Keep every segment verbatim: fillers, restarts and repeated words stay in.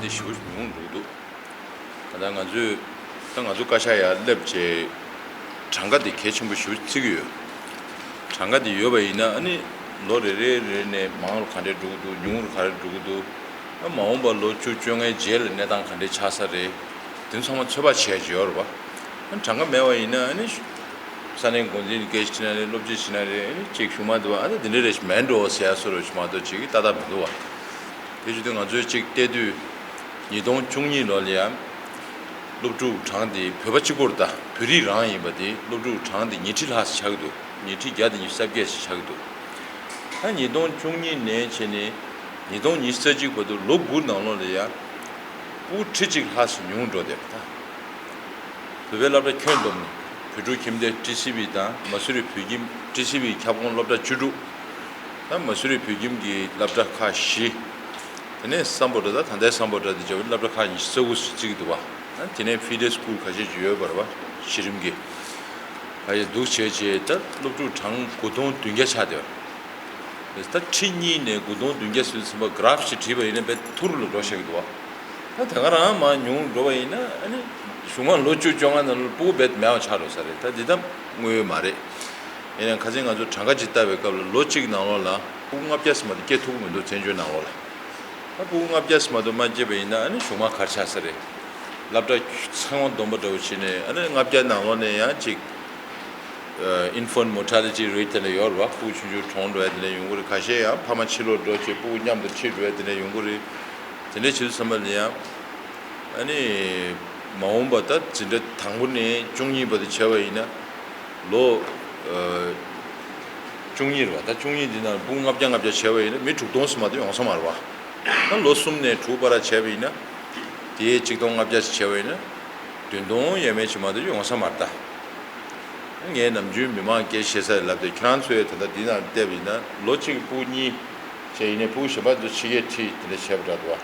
ཞེ་པོ་ཉུང་འགྲོ་གི་འདུག་ད་ལྟ་ང་ཚོས་ད་ང་ཚོ་བཀའ་ཤག་ཡར་སླེབས་བྱས་གྲངས་ཀ་དེ་གལ་ཆེན་པོ་ཞེ་པོ་བརྩི་གི་ཡོད། གྲངས་ཀ་དེ་ཡོད་པ་ཡིན་ན་ཨ་ནི་ལོ་རེ་རེ་རེ་ནས་མང་རུ་ག་འདྲས་འགྲོ་གི་འདུག་ཉུང་རུ་ག་འདྲས་འགྲོ་གི་འདུག་ཨ་མ་འོངས་པ་ལོ་བཅུ་བཅོ་ལྔའི་རྗེས་ལ་གནས་སྟངས་ག་འདྲས་ཆགས་ས་རེད། དེ་ཚང་མ་ཚོད་དཔག་བྱས་བྱས་ཡོད་རེད་པ། ཨ་གྲངས་ཀ་མེད་པ་ཡིན་ན་ཨ་ནི་ས་གནས་འགོ་འཛིན་སྐད་ཆ་དྲིས་ན་རེད། སློབ་སྤྱི་དྲིས་ན་རེད། ཨ་ནི་ཅིག་གཞུག་མ་འདུག་ཨ་ནི་དེ་འདྲས་རེད་མེད་འགྲོ་ཟེར་ཡ་བཟོ་འདྲ་ཞིག་མ་གཏོགས་ཅིག་ཏག་ཏག་མི་འདུག་བ། དེ་བྱེད་དུས་ང་ཚོས་ཅིག་བལྟས་དུས་ཉིས་སྟོང་བཅུ་གཉིས་ལོ་ལ་ཡང་སློབ་ཕྲུག་གྲངས་དེ་བོད་པ་གཅིག་པོར་ད་བོད་རིགས་རང་ཡིན་པ་དེ་སློབ་ཕྲུག་གྲངས་དེ་ཉིས་ཁྲི་ལྷག་ཙམ་ཆགས་ཀྱི་འདུག་ཉིས་ཁྲི་བརྒྱ་དང་ཉི་ཤུ་རྩ་བརྒྱད་ཙམ་ཆགས་ཀྱི་འདུག་ད་ཉིས་སྟོང་བཅུ་གཉིས་ནས་བྱས་ནས་ཉིས་སྟོང་ཉི་ཤུ་རྩ་གཅིག་བར་དུ་ལོ་དགུ་ནང་ལོགས་ལ་ཡང་ཕྲུ་གུ་ཁྲི་གཅིག་ལྷག་ཙམ་ཉུང་འགྲོ་བསྡད་པ་ད། བོད་པའི་སློབ་གྲྭ་ཁྱོན་བསྡོམས་ནས་བོད་ཕྲུག་ཁྱིམ་སྡེ་ཊི་སི་བི་དང་མ་སུ་རི་བོད་ཁྱིམ་ཊི་སི་བི་ཁྱབ་ཁོངས་སློབ་གྲྭ་བཅུ་དྲུག་ད་མ་སུ་རི་བོད་ཁྱིམ་གྱི་སློབ་གྲྭ་ཁག་བཞི། དེ་ནས་སམ་བྷོ་ཊ་ད་ད་ལྟའི་སམ་བྷོ་ཊ་དེ་བྱས་པ་སློབ་གྲྭ་ཁག་ཉི་ཤུ་རྩ་དགུ་ཞིག་བརྩི་གི་འདུག་བ། ད་དེ་ནས་ཕི་ཌེ་སི་ཀུལ་ཁ་ཤས་ཅིག་ཡོད་པ་རེད་བ། གཞི་རིམ་གྱི་ཁ་ཤས་འདུག་བྱས་བྱས་ད་སློབ་ཕྲུག་གྲངས་དགུ་སྟོང་བདུན་བརྒྱ་ཆགས་བསྡད་པ་རེད། ད་ཁྲི་གཉིས་ནས་དགུ་སྟོང་བདུན་བརྒྱ་ཟེར་དུས་ཙམ་པ་གྷ་རཕ་ཞིག་བྲིས་པ་ཡིན་ན་དཔེ་ཐུར་ལ་འགྲོ་ཤག་གི་འདུག་བ། ད་དེ་ག་རང་མར་ཉུང་འགྲོ་བ་ཡིན་ན་ཨ་ནི་གཞུག་མ་ལོ་བཅུ་བཅོ་ལྔ་ནང་ལ་ཕྲུ་གུ་རྦད་མེད་པ་ཆགས་འགྲོ་ས་རེད། ད་འདི་ད་དངོས་ཡོད་མ་རེད། ཡིན་ནའང་ཁ་སང་ང་ཚོ་གྲངས་ཀ་ཅིག་བལྟས་པའི་སྐབས་ལ་ལོ་གཅིག་ནང་ལོགས་ལ་ཕྲུ་གུ་ལྔ་བརྒྱ་ཙམ་མ་གཏོགས་སྐྱེ་ཐུབ་ཀྱི་མི་འདུག་བཙན་བྱོལ་ནང་ལོགས་ལ། ད་ཕྲུ་གུ་ལྔ་བརྒྱ་ཙམ་མ་གཏོགས་མ་སྐྱེས་པ་ཡིན་ན་ཨ་ནི་གཞུག་མ་ག་རེ་ཆགས་ས་རེད། སློབ་གྲྭ་ཚང་མ་བསྡོམས་པ་འདྲ་བོ་བྱས་ནས་ཨ་ནི་ལྔ་བརྒྱ་ནང་ལོགས་ནས་ཡང་ཅིག་ཨ་infant mortality rate དེ་འདྲ་ཡོད་རེད་བ། ཕྲུ་གུ་ཆུང་ཆུང་གྲོངས་འགྲོ་ཡ་དེ་འདྲ་ཡོང་གི་རེད། ཁ་ཤས་ཡང་ཕ་མ་ཕྱི་ལོགས་འགྲོ་བྱས་ཕྲུ་གུ་མཉམ་དུ་ཁྲིད་འགྲོ་ཡ་དེ་འདྲ་ཡོང་གི་རེད། དེ་འདྲ་བྱེད་དུས་ཙམ་པ་ལ་ཡང་ཨ་ནི་མ་འོངས་པ་ད་འཛིན་གྲྭ་དང་པོ་ནས་བཅུ་གཉིས་བར་དུ་བྱས་པ་ཡིན་ན་ལོ་ཨ་བཅུ་གཉིས་རེད་བ། ད་བཅུ་གཉིས་འདི་ནང་ཕྲུ་གུ་ལྔ་བརྒྱ་ལྔ་བརྒྱ་བྱས་པ་ཡིན་ན་མི་དྲུག་སྟོང་ཙམ་མ་གཏོགས་ཡོང་ས་མ་རེད་བ། ད་ལོ་གསུམ་ནས་དྲུག་བར་བྱས་པ་ཡིན་ན། དེའི་གཅིག་སྟོང་ལྔ་བརྒྱ་ཞིག་བྱས་པ་ཡིན་ན། བདུན་སྟོང་ཡས་མས་ཅིག་མ་གཏོགས་ཡོང་ས་མ་རེད་ད། ངས་ནམ་རྒྱུན་མི་མང་སྐད་བཤད་ས་ལབ་དེ་ཁྱེད་རང་ཚོས་ད་ལྟ་འདི་ནང་བལྟས་པ་ཡིན་ན་ལོ་གཅིག་ཕྲུ་གུ་གཉིས་བྱས་ཡིན་ནའི་ཕྲུ་གུ་གཞན་པ་ཚོ་ཕྱི་རྒྱལ་ཁྲིད་དེ་འདྲ་བྱས་པ་འདྲ་འདུག་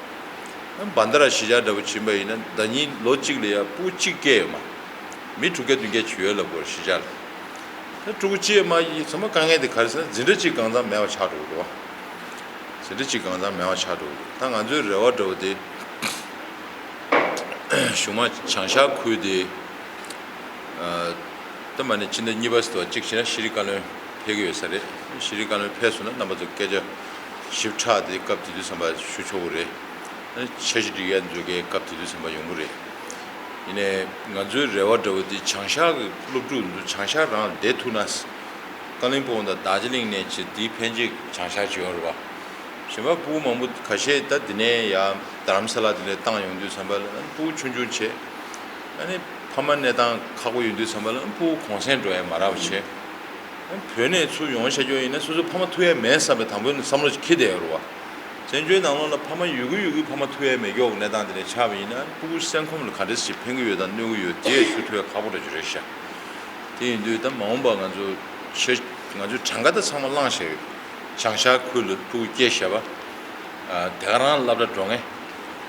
བ། བན་ད་ར་གཞིས་ཆགས་འདྲ་པོ་ཕྱིན་པ་ཡིན་ན་ཟླ་ཉིན་ལོ་གཅིག་ལ་ཡ་ཕྲུ་གུ་གཅིག་སྐྱེས་ཡོད་མ། མི་དྲུག་བརྒྱ་བདུན་བརྒྱ་ཅིག་ཡོད་ལབ་དགོས་རེད་གཞིས་ཆགས་ལ། ད་ཕྲུ་གུ་གཅིག་མ་ཡིན་ཚང་མ་དཀའ་ངལ་དེ་ག་རེ་ཟེར་ན་འཛིན་གྲྭ་གཅིག་གང་ཚང་མེད་པ་ཆགས་འགྲོ་གི་འདུག་བ། འཛིན་གྲྭ་གཅིག་གང་ཚང་མེད་པ་ཆགས་འགྲོ་གི་འདུག་ད་ང་ཚོའི་རེ་བ་འདྲ་བོ་དེ་གཞུག་མ་བྱང་ཤར་ཁུལ་དེ་ད་མ་ནས་ཕྱི་ཟླ་གཉིས་པ་ཙམ་གཅིག་བྱས་ན་ཤེས་རིག་བཀའ་བློན་ཕེབས་ཀྱི་ཡོད་ས་རེད། ཤེས་རིག་བཀའ་བློན་ཕེབས་སོང་ན་རྣམ་པ་ཚོ་སྐད་ཆ་ཞིབ་ཕྲ་དེ་སྐབས་དེ་དུས་ཙམ་པ་ཞུ་ཆོག་གི་རེད། འཆར་གཞི་སྒྲིག་ཡ་ཚོ་གའི་སྐབས་དེ་དུས་ཙམ་པ་ཡོང་གི་རེད། ཡིན་ནའི་ང་ཚོའི་རེ་བ་འདྲ་བོ་དེ་བྱང་ཤར་གྱི་སློབ་ཕྲུག་ཚོ་བྱང་ཤར་རང་ལ་བསྡད་ཐུབ་ན། ཀ་ལིང་པོང་དང་རྡོ་རྗེ་གླིང་ནས་ཆེ་དེའི་ཕན་ཆད་བྱང་ཤར་བྱེད་ཡོང་རེད་བ། གཞན་པ་ཕྲུ་གུ་མང་པོ་ཁ་ཤས་ད་འདི་ནས་ཡ་རྡ་རམ་ས་ལ་འདི་ནས་བཏང་ཡོང་དུས་ཙམ་པ་ལ་ཕྲུ་གུ་ཆུང་ཆུང་བྱས། ཨ་ནི་ཕ་མ་གནས་སྟངས་ཁག་པོ་ཡོང་དུས་ཙམ་པ་ལ་ཕྲུ་གུ་གུང་སེང་འགྲོ་ཡ་མ་རག་པ་བྱས། བོད་ནས་ཚུར་ཡོང་བྱ་རྒྱུ་ཡིན་ན་སོ་སོ་ཕ་མ་ཐུག་ཡ་མེད་བསམ་པའི་དང་པོ་ནས་བསམ་བློ་ཞིག་འཁྱེར་བསྡད་ཡོད་རེད་བ། བཙན་བྱོལ་ནང་ལོགས་ལ་ཕ་མ་ཡོད་གི་ཡོད་གི་ཕ་མ་ཐུག་ཡ་མེད་ཀྱོག་གནས་སྟངས་དེ་འདྲ་ཆགས་པ་ཡིན་ན་ཕྲུ་གུ་སེམས་ཁམས་ལ་ག་འདྲ་ཞིག་ཕན་གི་ཡོད་དང་གནོད་གི་ཡོད་དེ་ཞུ་ཐུབ་ཡ་ཁག་པོ་འདྲ་ཅིག་རེད་ཤག་དེ་ཡིན་དུས་ད་མ་འོངས་པ་ང་ཚོ་ཤེས་ང་ཚོའི་གྲངས་ཀ་ད་ཚང་མ་བླངས་བཞག་ཡོད། བྱང་ཤར་ཁུལ་ལ་ཕྲུ་གུ་སྐྱེས་བཞག་པ། ཨ་དེ་ག་རང་སློབ་གྲྭ་འགྲོ་མཁན།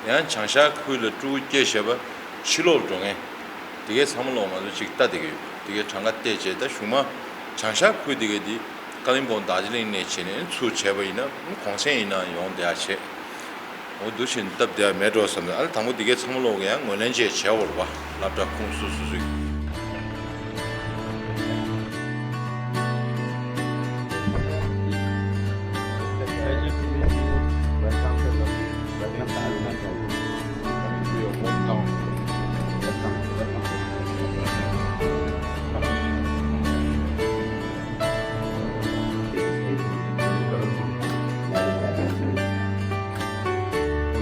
ཡང་བྱང་ཤར་ཁུལ་ལ་ཕྲུ་གུ་སྐྱེས་བཞག་པ་ཕྱི་ལོགས་འགྲོ་མཁན། དེ་གའི་ཚང་མ་ལོག་ང་ཚོ་གཅིག་ལྟ་བསྡད་ཀྱི་ཡོད། དེ་གའི་གྲངས་ཀ་བལྟས་བྱས་ད་གཞུག་མ་བྱང་ཤར་ཁུལ་དེ་གའི་དེ་ཀ་ལིང་པོང་རྡོ་རྗེ་གླིང་ནས་བྱས་ནས་ཚུར་བྱས་པ་ཡིན་ན་གུང་སེང་ཡིན་ན་ཡོང་བསྡད་ཡ་བྱས། འོ་འདུག་བྱས་ནས་སྟབས་བདེ་བ་མེད་འགྲོ་བསམ་ནས་ཨ་ལ་དང་པོ་དེ་གའི་ཚང་མ་ལོག་ཡང་ངོས་ལེན་བྱས་བྱས་འོར་བ་སློབ་གྲྭ་ཁོངས་སུ་སུ་སུ།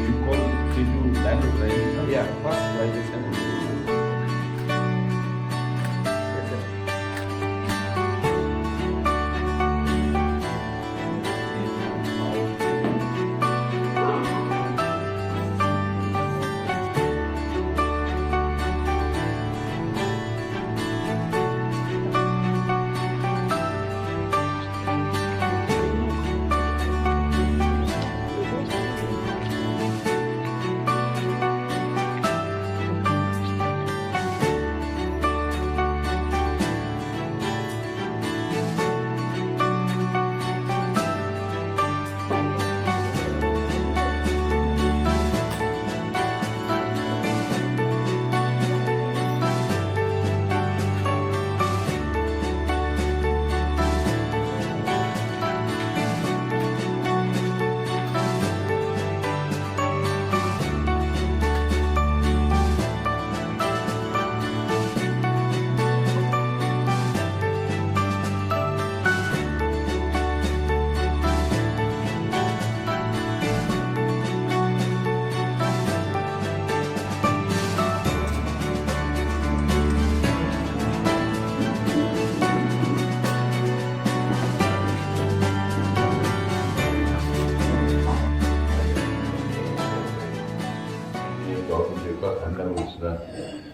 You call Jeju land of rising sun? Yeah, first rising sun.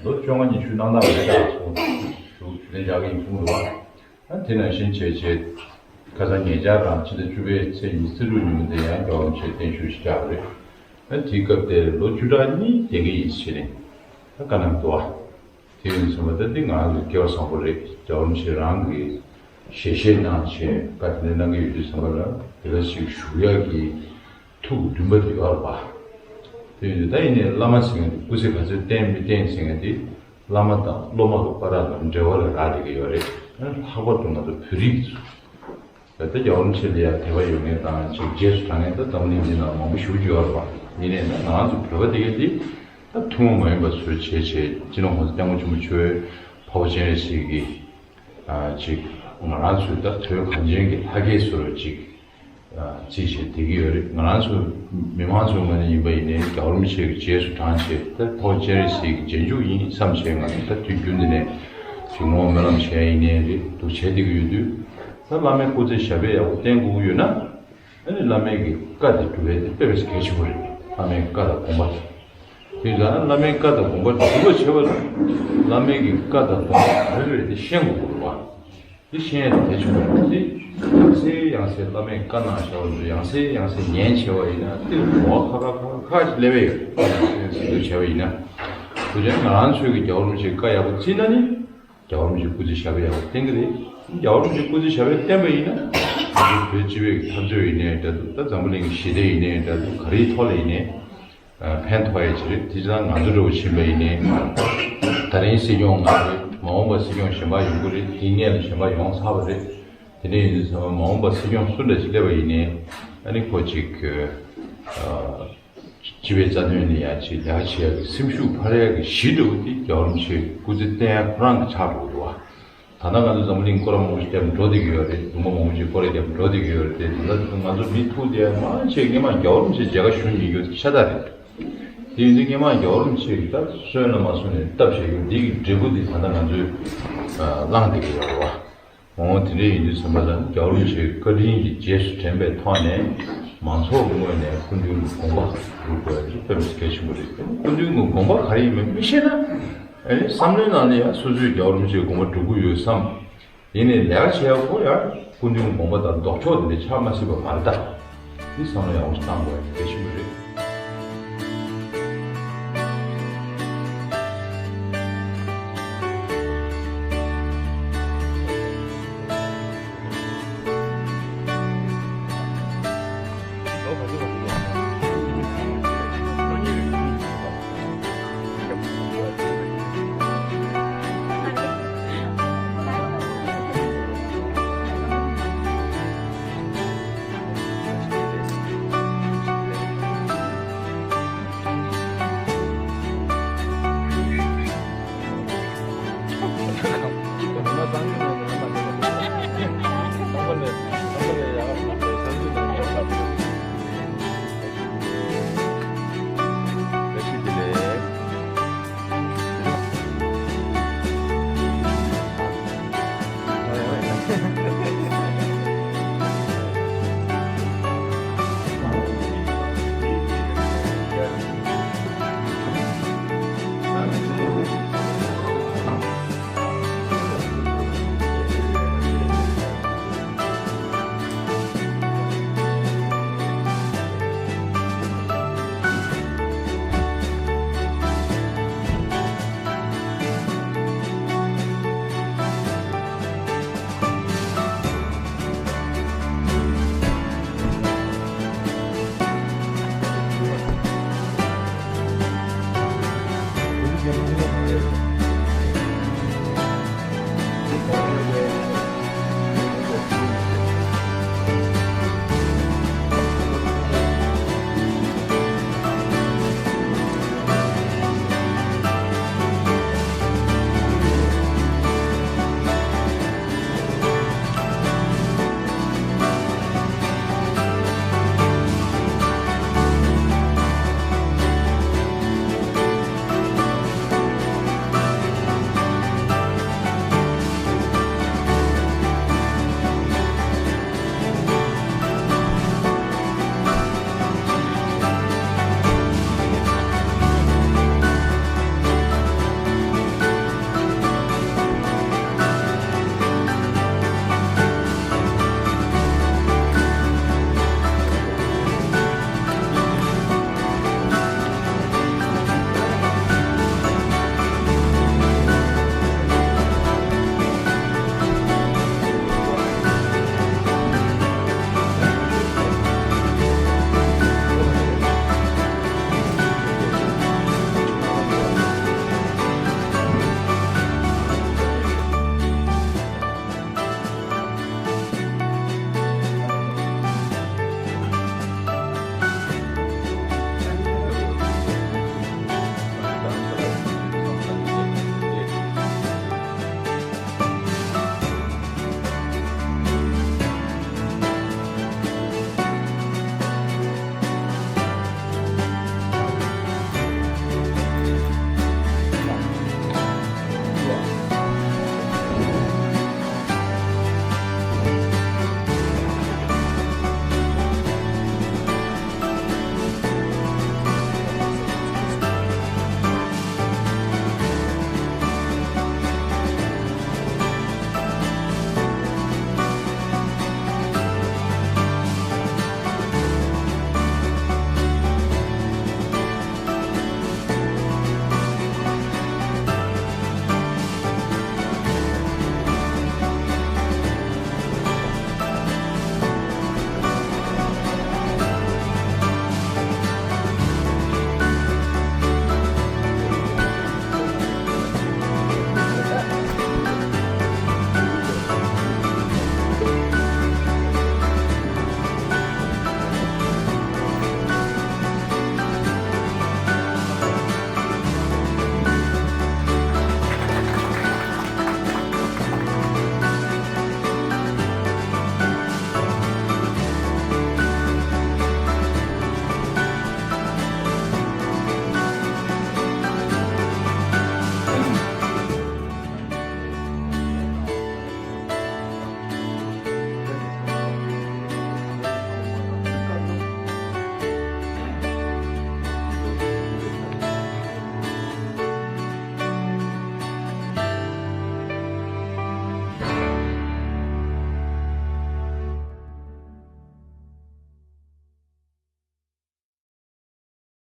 ལོ་བཅོ་ལྔ་ཉི་ཤུ་གནང་སྟངས་རེད་ད་སོང་། ཞུ་ཞུ་ལན་རྒྱག་གི་ཡིན་གསུངས་འདུག་བ། ཨ་དེ་ནང་བཞིན་བྱས་བྱས། ཁ་སང་ཉེ་ཆར་རང་ཕྱི་ཟླ་བཅུ་པའི་ཚེས་ཉི་ཤུ་རྩ་དྲུག་ཉིན་མོ་དེ་ཡང་རྒྱལ་བ་རིན་པོ་ཆེས་བརྟན་བཞུགས་ཤིག་བསྐྱངས་པ་རེད། ཨ་དེའི་སྐབས་དེར་ལོ་བཅུ་ཕྲག་གཉིས་བསྡད་ཀྱི་ཡིན་ཟེར་ནས་ཨ་བཀའ་གནང་འདུག་བ། དེ་ཡིན་ཙང་མ་ད་འདི་ང་རང་ཚོ་སྐལ་བ་བཟང་པོ་རེད། རྒྱལ་བ་རིན་པོ་ཆེ་རང་གིས་ཞལ་བཞེས་གནང་བྱས་བཀའ་དེ་འདྲ་གནང་གི་ཡོད་དུས་ཙམ་པ་ལ་དེ་ལ་ཞིག་བཞུགས་ཡག་གི་ཐུགས་འདུན་པ་དེ་ཡོད་རེད་པ། དེ་ཡིན་དུས་ད་ཡིན་ནའི་བླ་མ་ཟེར་མཁན་དེ་སྐུ་ཚེ་ག་ཚོད་བརྟན་མི་བརྟན་ཟེར་མཁན་དེ་བླ་མ་དང་སློབ་མ་གི་བར་ལ་འབྲེལ་བ་ལ་རག་ལས་ཀྱི་ཡོད་རེད། ལྷག་པར་དུ་ང་ཚོ་བོད་རིགས་ཚོ། ད་ལྟ་རྒྱལ་བ་རིན་པོ་ཆེ་ལ་ཡང་དད་པ་ཡོད་མཁན་དང་ཅིག་རྗེས་སུ་འབྲང་མཁན་ད་འཛམ་བུ་གླིང་འདི་ནང་མང་པོ་ཞེ་པོ་ཅིག་ཡོད་རེད་པ། ཡིན་ནའི་ན་ང་རང་ཚོ་བོད་པ་དེ་གས་འདི་ད་ཐུན་མོང་མ་ཡིན་པ་ཚོའི་བྱས་བྱས་སྤྱི་ནོར་༸གོང་ས་༸སྐྱབས་མགོན་ཆེན་པོ་མཆོག་འཕགས་པ་སྤྱན་རས་གཟིགས་ཀྱི་ཅིག་ང་རང་ཚོའི་ད་དོན་གངས་ཅན་གྱི་ལྷ་སྐལ་བཟོ་འདྲ་ཅིག་རྩིས་བྱས་བསྡད་ཀྱི་ཡོད་རེད། ང་རང་ཚོ་མི་མང་ཚོའི་ངོས་ནས་ཡིན་པ་ཡིན་ནའི་རྒྱལ་བ་རིན་པོ་ཆེ་གི་རྗེས་སུ་འབྲང་བྱས་ད་འཕགས་པ་སྤྱན་རས་གཟིགས་ཀྱི་རྗེས་འཇུག་ཡིན་བསམ་བྱས་ང་ཚོ་ད་དུས་རྒྱུན་འདི་ནས་ཅིག་བསྔོ་བ་སྨོན་ལམ་བྱས་ཡིན་ནའི་རེད་འདུག་བྱས་བསྡད་ཀྱི་ཡོད་དུས། ད་བླ་མའི་སྐུ་ཚེ་ཞབས་པད་ཡག་པོ་བརྟན་དགོས་ཀྱི་ཡོད་ན། ཨ་ནི་བླ་མའི་གི་བཀའ་དེ་སྒྲུབ་པ་དེ་དཔེ་མི་སྲིད་གལ་ཆེན་པོ་རེད། བླ་མའི་བཀའ་དང་དགོངས་པ་དེ། དེ་ཡིན་ཙང་བླ་མའི་བཀའ་དང་དགོངས་པ་སྒྲུབ་པར་བྱེད་པ་ལ། བླ་མའི་གི་བཀའ་དང་དགོངས་པ་ག་རེ་རེད་དེ་ཤེས་དགོས་ཀྱི་རེད་བ། དེ་ཤེས་ཡ་དེ་གལ་ཆེན་པོ་རེད། དེ་ཡང་སེ་ཡང་སེ་བླ་མའི་བཀའ་གནང་བཞག་པ་ཚོ་ཡང་སེ་ཡང་སེ་ཉན་བྱས་པ་ཡིན་ན་དེ་གོ་བ་ཁ་ཁ་ཁ་ཁ་ཅིག་སླེབས་ཡོད། ཟེར་དུས་བྱས་པ་ཡིན་ན། དེ་བྱས་ང་རང་ཚོའི་གི་རྒྱལ་བ་རིན་པོ་ཆེའི་བཀའ་ཡག་པོ་བརྩིས་ན་ནི། རྒྱལ་བ་རིན་པོ་ཆེའི་སྐུ་ཚེ་ཞབས་པད་ཡག་པོ་བརྟན་གྱི་རེད། རྒྱལ་བ་རིན་པོ་ཆེའི་སྐུ་ཚེ་ཞབས་པད་བརྟན་པ་ཡིན་ན། ང་ཚོ་བོད་སྤྱི་པའི་འཐབ་རྩོད་ཡིན་ནའི་འདྲ་འདུག་ད་འཛམ་བུ་གླིང་གི་ཞི་བདེ་ཡིན་ནའི་འདྲ་འདུག་ག་རེའི་ཐོག་ལ་ཡིན་ནའི། ཕན་ཐོགས་ཡ་ཅིག་རེད། དེ་ཙང་ང་ཚོ་འདྲ་བོ་ཕྱིན་པ་ཡིན་ནའི། ད་རིང་སྲིད་སྐྱོང་ང་རེད། མ་འོངས་པ་སྲིད་སྐྱོང་གཞན་པ་ཡོང་གི་རེད། དེའི་སྔོན་ལ་གཞན་པ་ཡོང་ཚར་བ་རེད། དེ་འདྲ་ཡིན་དུས་ཙང་མ་འོངས་པ་སྲིད་སྐྱོང་སུ་འདྲ་ཞིག་སླེབས་པ་ཡིན་ནའི། ཨ་ནི་ཁོ་ཅིག་སྤྱི་པའི་རྩ་དོན་ལ་ཡ་ཅིག་ལས་ཀ་བྱེད་ཡག་གི་སེམས་ཤུགས་འཕར་ཡག་གི་གཞི་འདྲ་བོ་དེ་རྒྱལ་བ་རིན་པོ་ཆེའི་སྐུ་ཚེ་བརྟན་ཡག་ཁོ་རང་གི་ཆགས་འགྲོ་གི་འདུག་བ། ད་ལྟ་ང་ཚོ་འཛམ་བུ་གླིང་སྐོར་ར་མང་པོ་ཞིག་བརྒྱབ་འགྲོ་བསྡད་ཀྱི་ཡོད་རེད། ལུང་པ་མང་པོ་ཞིག་སྐོར་ར་བརྒྱབ་འགྲོ་བསྡད་ཀྱི་ཡོད་རེད་དེ། དེ་ལ་ང་ཚོ་མི་ཐུག་དེ་མང་ཆེ་སྔོན་མ་རྒྱལ་བ་རིན་པོ་ཆེ་མཇལ་ཁ་ཞུ་མི་ཡོད་ཤ་སྟག་རེད། དེ་ཡིན་དུས་སྔོན་མ་རྒྱལ་བ་རིན་པོ་ཆེ་གིས་ད་གསོན་ལ་མ་གསོན་ནས་བཏབ་བཞག་ཡོད་འདི་གི་འབྲས་བུ་འདི་ད་ལྟ་ང་ཚོས་བླངས་བསྡད་ཀྱི་ཡོད་རེད་བ། འོ་དེ་འདྲ་ཡིན་དུས་ཙམ་པ་ལ་རྒྱལ་བ་རིན་པོ་ཆེའི་བཀའ་དྲིན་གྱི་རྗེས་སུ་དྲན་པའི་ཐོག་ནས་མང་ཚོགས་ཀྱི་ངོས་ནས་སྐུ་མདུན་གྱི་དགོངས་པ་སྒྲུབ་དགོས་ཡ་དེ་དཔེ་མི་སྲིད་གལ་ཆེན་པོ་རེད། སྐུ་མདུན་གྱི་དགོངས་པ་ག་རེ་ཡིན་མིན་མི་ཤེས་ན། ཨ་ནི་བསམ་བློའི་ནང་ལ་ཡང་སོ་སོས་རྒྱལ་བ་རིན་པོ་ཆེའི་དགོངས་པ་སྒྲུབ་ཀྱི་ཡོད་བསམ། ཡིན་ནའི་ལས་ཀ་བྱེད་ཡག་ཁོ་ཡང་སྐུ་མདུན་དགོངས་པ་དང་ལྡོག་ཕྱོགས་དེ་འདྲ་ཆགས་མ་སྲིད་པ་མ་རེད་ད། འདི་བསམ་བློ་ཡག་པོ་ཞིག་བཏང་དགོས་ཡ་གལ་ཆེན་པོ་རེད།